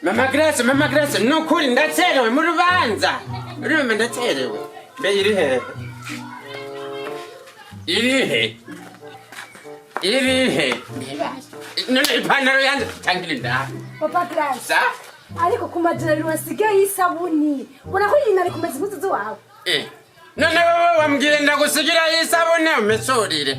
Mama Grace, Mama Grace, nukuri ndacerewe mu rubanza. Urumva ndacerewe. Mbe iri hehe? Iri he? Iri he? None ipantaro yanjye cyangwa iri ndaha? Papa Grace. Sa? Ariko ku majana abiri wasigaye isabuni. Ubona ko nyina ari kumesa impuzu ziwawe. Eh. None wowe wambwiye ndagusigira isabune umesurire.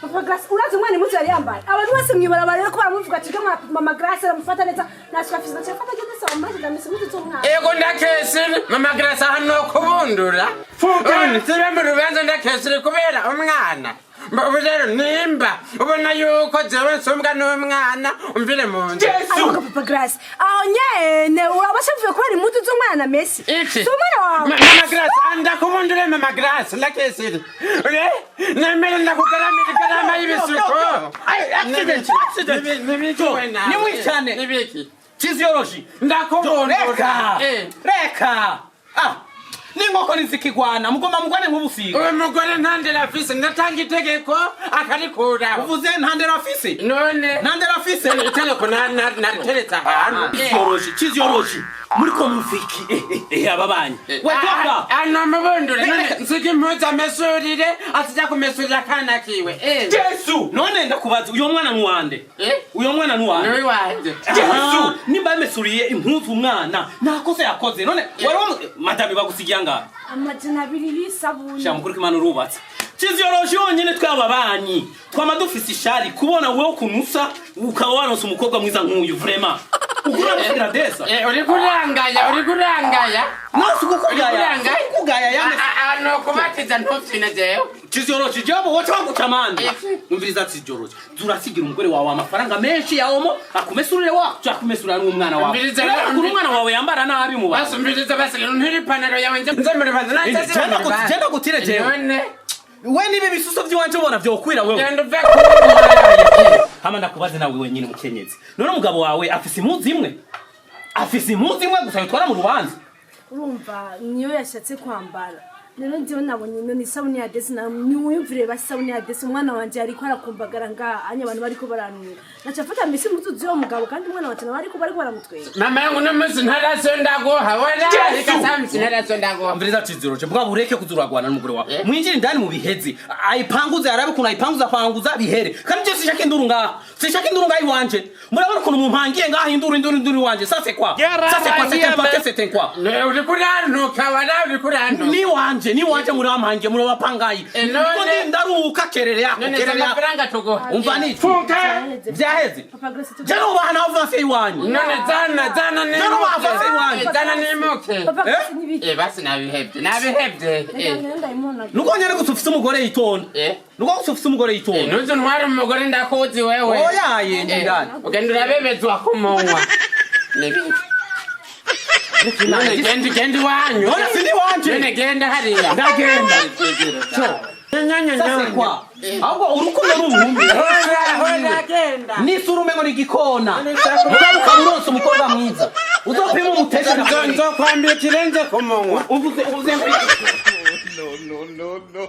Papa Grace, urazi umwana impuzu yari yambaye. Abantu bose mw'ibarabara rero ko baramuvuga ati "Mwa Mama Grace aramufata neza." Nashika afise nashika afata agende saba maze ndamesa impuzu z'umwana. Ego ndakesire Mama Grace hano kubundura. Fuka. Nsibe mu rubanza ndakesire kubera umwana. Ubu rero nimba ubona yuko jewe nsumbwa n'umwana umvire mu nzu. Ariko Papa Grace, aho nyene urabashavuye kubera impuzu z'umwana Messi. Iki? Si umwana wawe. Mama Grace, ndakubundure Mama Grace, ndakesire. Ure? Nemere ndakugaramira igarama y'ibisuko. Ay, accident, accident. Nibiki we nawe? Nimwicane. Nibiki? Physiology. Ndakubundura. Reka. Eh. Reka. Ah. N'inkoko ntizikigwana mugomba mugwane nk'ubusiga. Uyu mugore ntandera afise ndatanga itegeko akarikuraho. Uvuze ntandero afise? None Ntandero afise? itegeko nariteretse ahantu. Physiology, physiology. Muriko mufiki. Eh, aba banyi. We toka. Ano mubundure none Reka. nsiga impuzu amesurire asija kumesurira akana kiwe. Eh. Yesu. None ndakubaza uyo mwana nuwande? Eh? Uyo mwana nuwande? Niwe wanje. Yesu. Nimba yamesuriye impuzu umwana ntakosa yakoze none wari madame bagusigiye angahe? Amajana abiri y'isabuni. Sha mukuru k'Imana urubatse. Physiology yonyene twaba banyi. Twama dufise ishari kubona wewe kunusa ukaba waronse umukobwa mwiza nk'uyu vraiment. Ukura musigira desa. Eh, uri kurangaya, uri kurangaya. Nasi kukugaya. Uri kurangaya? Kukugaya yame. Ano kubatiza ntufyine jewe. Physiology jabo wote waguca amande. Iki? Umviriza physiology. Zurasigira umugore wawe amafaranga menshi ya omo akumesurire wa akumesurira n'umwana wawe. Umviriza Urabona rero, ukuntu umwana wawe yambara nabi mu bantu. Basumbiriza basigira ntiri ipantaro yawe nze nze muri banza Eh, nanze. genda gutire jewe. None We niba ibisuso by'iwanje ubona vyokwira wewe. genda uve ku Hama ndakubaze nawe wenyine mukenyezi. None umugabo wawe afise impuzu imwe? Afise impuzu imwe gusa yitwara mu rubanza? Urumva niyo yashatse kwambara. Rero njyewe nabonye none isabuni ya desi na niwumvire basi isabuni ya desi umwana wanje ariko arakumbagara ngaha anya abantu bariko baranwira. Naca mfata mbese impuzu z'uwo mugabo kandi umwana wanje nawe ariko bariko baramutwenga. Mama yangu no munsi ntaraso ndaguha. Wala reka samsi ntaraso ndaguha. Umviriza Chiziro, bwa bureke kuzuragwana n'umugore wawe. Eh? Mwinjire indani mu biheze. Ayipanguze arabe ukuntu ayipanguza panguza bihere. Kandi je sishaka induru ngaha. Sishaka induru ngaha iwanje. Murabona ukuntu mumpangiye ngaha induru induru induru iwanje. Ça c'est quoi? Ça c'est quoi? C'est un paquet, c'est un quoi? Ne uri kurantuka wala uri kurantuka. Ni wanje, ni wanje muramangiye murabapangayi. Eh, none- Niko ndi ndaruka kerere yako, None kerere yako. amafaranga tuguha. Umva ni Funka. Vyaheze. Papa Grace Je nubaha nawe avance iwanyu. None zana zana None wavase iwanyu. Zana nimuke. Papa Eh? Grace nibiki. Eh basi nabihevye nabihevye. Reka Eh. ngende ndayimona. Nuko nyene gusa ufise umugore yitonda. Eh. Nuko gusa ufise umugore yitonda. Nuzu ntwara umugore ndakuzi wewe. Oya yindi ndani. Ugenda urabebezwa ku munwa. Nibiki? None genda genda iwanyu. None si iwanje. None genda hariya. Ndagenda. Ça c'est quoi? Ahubwo urukundo ruhumbi. Hora hora genda. N'isura umengo ni igikona. Mugabo ukaba uronse umukobwa mwiza. Uzopima umuteshe. Nzokwambia ikirenze ku munwa. Uvuze uvuze ngo No, no, no.